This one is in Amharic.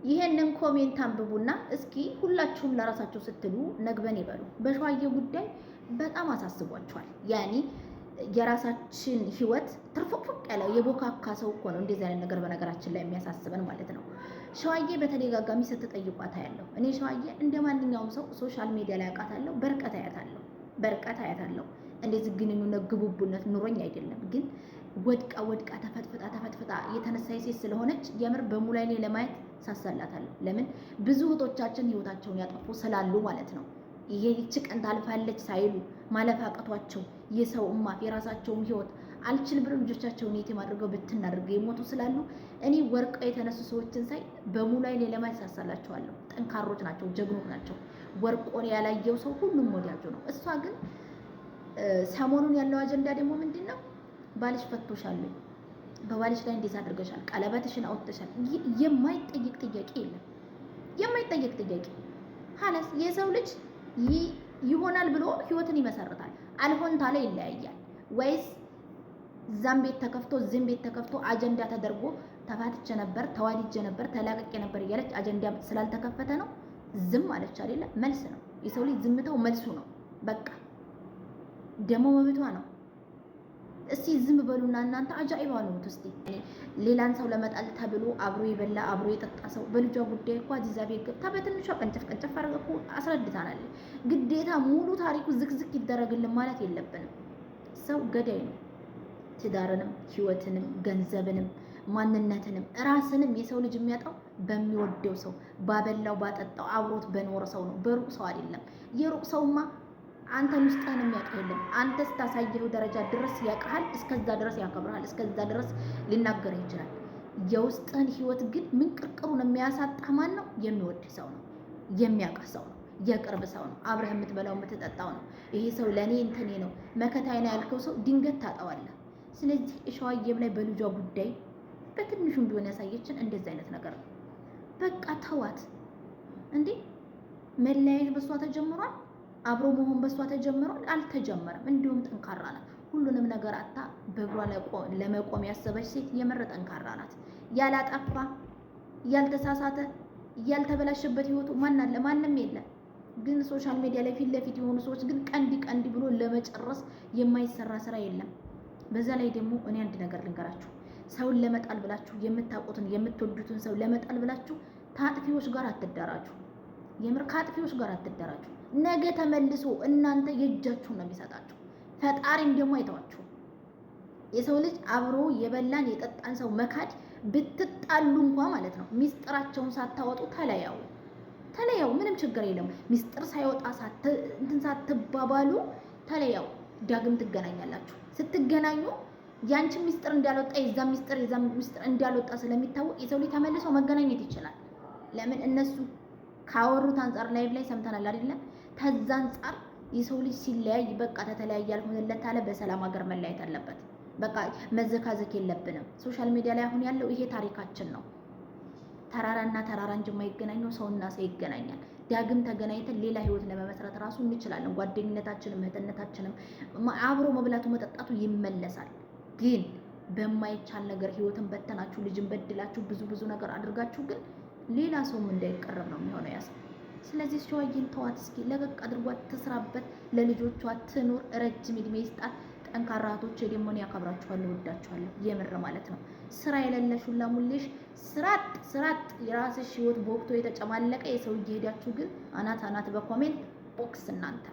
ይሄንን comment አንብቡና እስኪ ሁላችሁም ለራሳችሁ ስትሉ ነግበን ይበሉ። በሸዋዬ ጉዳይ በጣም አሳስቧቸዋል። ያኒ የራሳችን ህይወት ትርፍቅፍቅ ያለ የቦካካ ሰው እኮ ነው እንደዚህ አይነት ነገር በነገራችን ላይ የሚያሳስበን ማለት ነው። ሸዋዬ በተደጋጋሚ ስትጠይቋት አያለሁ። እኔ ሸዋዬ እንደ ማንኛውም ሰው social media ላይ አውቃታለሁ፣ በርቀት አያታለሁ፣ በርቀት አያታለሁ። እንደዚህ ግንኙነት ግቡቡነት ኑሮኝ አይደለም፣ ግን ወድቃ ወድቃ ተፈጥፍጣ ተፈጥፍጣ የተነሳች ሴት ስለሆነች የምር በሙላይኔ ለማየት ሳሳላታለሁ። ለምን ብዙ እህቶቻችን ህይወታቸውን ያጠፉ ስላሉ ማለት ነው። ይሄ ይቺ ቀን ታልፋለች ሳይሉ ማለፍ አቅቷቸው የሰው እማፍ የራሳቸውም ህይወት አልችል ብሎ ልጆቻቸውን የቲም አድርገው ብትን አድርገው የሞቱ ስላሉ እኔ ወርቀው የተነሱ ሰዎችን ሳይ በሙሉ አይኔ ለማየት ሳሳላቸዋለሁ። ጠንካሮች ናቸው፣ ጀግኖች ናቸው። ወርቆን ያላየው ሰው ሁሉም ወዳጁ ነው። እሷ ግን ሰሞኑን ያለው አጀንዳ ደግሞ ምንድን ነው? ባልሽ ፈቶሻል፣ በባልሽ ላይ እንዴት አድርገሻል፣ ቀለበትሽን አውጥተሻል። የማይጠይቅ ጥያቄ የለም። የማይጠይቅ ጥያቄ خلاص የሰው ልጅ ይሆናል ብሎ ህይወትን ይመሰርታል። አልሆን ታለ ይለያያል። ወይስ እዛም ቤት ተከፍቶ እዚህም ቤት ተከፍቶ አጀንዳ ተደርጎ ተፋትቼ ነበር፣ ተዋድጄ ነበር፣ ተላቅቄ ነበር እያለች አጀንዳ ስላልተከፈተ ነው ዝም አለች አይደለ? መልስ ነው። የሰው ልጅ ዝምታው መልሱ ነው። በቃ ደግሞ መብቷ ነው። እስቲ ዝም በሉና እናንተ አጃኢባ ነው። እስቲ ሌላን ሰው ለመጣል ተብሎ አብሮ የበላ አብሮ የጠጣ ሰው በልጇ ጉዳይ እኮ አዚዛ ቤት ገብታ በትንሿ ቀንጨፍ ቀንጨፍ አድርጋ እኮ አስረድታናለች። ግዴታ ሙሉ ታሪኩ ዝክዝክ ይደረግልን ማለት የለብንም። ሰው ገዳይ ነው። ትዳርንም ህይወትንም ገንዘብንም ማንነትንም ራስንም የሰው ልጅ የሚያጣው በሚወደው ሰው ባበላው ባጠጣው አብሮት በኖረ ሰው ነው፣ በሩቅ ሰው አይደለም። የሩቅ ሰውማ አንተን ውስጥህን የሚያውቅ የለም። አንተ ስታሳየው ደረጃ ድረስ ያውቅሃል፣ እስከዛ ድረስ ያከብርሃል፣ እስከዛ ድረስ ሊናገርህ ይችላል። የውስጥህን ህይወት ግን ምንቅርቅሩን የሚያሳጣህ ማን ነው? የሚወድ ሰው ነው፣ የሚያውቅህ ሰው ነው፣ የቅርብ ሰው ነው፣ አብረህ የምትበላው የምትጠጣው ነው። ይሄ ሰው ለእኔ እንትኔ ነው መከታዬ ነው ያልከው ሰው ድንገት ታጣዋለህ። ስለዚህ እሸዋዬም ላይ በልጇ ጉዳይ በትንሹም ቢሆን ያሳየችን እንደዚህ አይነት ነገር ነው። በቃ ተዋት እንዴ! መለያየት በሷ ተጀምሯል። አብሮ መሆን በሷ ተጀምሯል? አልተጀመረም። እንዲሁም ጠንካራ ናት። ሁሉንም ነገር አታ በእግሯ ለመቆም ያሰበች ሴት የምር ጠንካራ ናት። ያላጠፋ ያልተሳሳተ ያልተበላሸበት ህይወቱ ማን አለ? ማንም የለም። ግን social media ላይ ፊት ለፊት የሆኑ ሰዎች ግን ቀንዲ ቀንዲ ብሎ ለመጨረስ የማይሰራ ስራ የለም። በዛ ላይ ደግሞ እኔ አንድ ነገር ልንገራችሁ። ሰውን ለመጣል ብላችሁ የምታውቁትን የምትወዱትን ሰው ለመጣል ብላችሁ ከአጥፊዎች ጋር አትደራጁ። የምር ከአጥፊዎች ጋር አትደራጁ። ነገ ተመልሶ እናንተ የእጃችሁን ነው የሚሰጣችሁ። ፈጣሪም ደግሞ አይተዋችሁም። የሰው ልጅ አብሮ የበላን የጠጣን ሰው መካድ ብትጣሉ እንኳ ማለት ነው ሚስጥራቸውን ሳታወጡ ተለያው ተለያው። ምንም ችግር የለም። ሚስጥር ሳይወጣ እንትን ሳትባባሉ ተለያው። ዳግም ትገናኛላችሁ። ስትገናኙ ያንቺን ሚስጥር እንዳልወጣ የዛ ሚስጥር የዛ ሚስጥር እንዳልወጣ ስለሚታወቅ የሰው ልጅ ተመልሶ መገናኘት ይችላል። ለምን እነሱ ካወሩት አንጻር live ላይ ሰምተናል አይደለም? ከዛ አንጻር የሰው ልጅ ሲለያይ በቃ ተተለያየ አልሆነለት አለ፣ በሰላም ሀገር መለያየት አለበት። በቃ መዘካዘክ የለብንም። social media ላይ አሁን ያለው ይሄ ታሪካችን ነው። ተራራና ተራራ እንጂ የማይገናኘው ሰውና ሰው ይገናኛል። ዳግም ተገናኝተን ሌላ ህይወት ለመመስረት ራሱ እንችላለን። ጓደኝነታችንም እህትነታችንም አብሮ መብላቱ መጠጣቱ ይመለሳል። ግን በማይቻል ነገር ህይወትን በተናችሁ ልጅን በድላችሁ ብዙ ብዙ ነገር አድርጋችሁ ግን ሌላ ሰውም እንዳይቀረብ ነው የሚሆነው ያ ሰው። ስለዚህ ሸዋዬን ተዋት እስኪ ለቀቅ አድርጓት፣ ትስራበት፣ ለልጆቿ ትኑር፣ ረጅም እድሜ ይስጣት። ጠንካራ እህቶቼ ደግሞ እኔ አከብራችኋለሁ፣ እወዳችኋለሁ የምር ማለት ነው። ስራ የሌለሽ ሁላ ሙሌሽ ስራጥ ስራጥ የራስሽ ህይወት በወቅቱ የተጨማለቀ የሰው እየሄዳችሁ ግን አናት አናት በ comment box እናንተ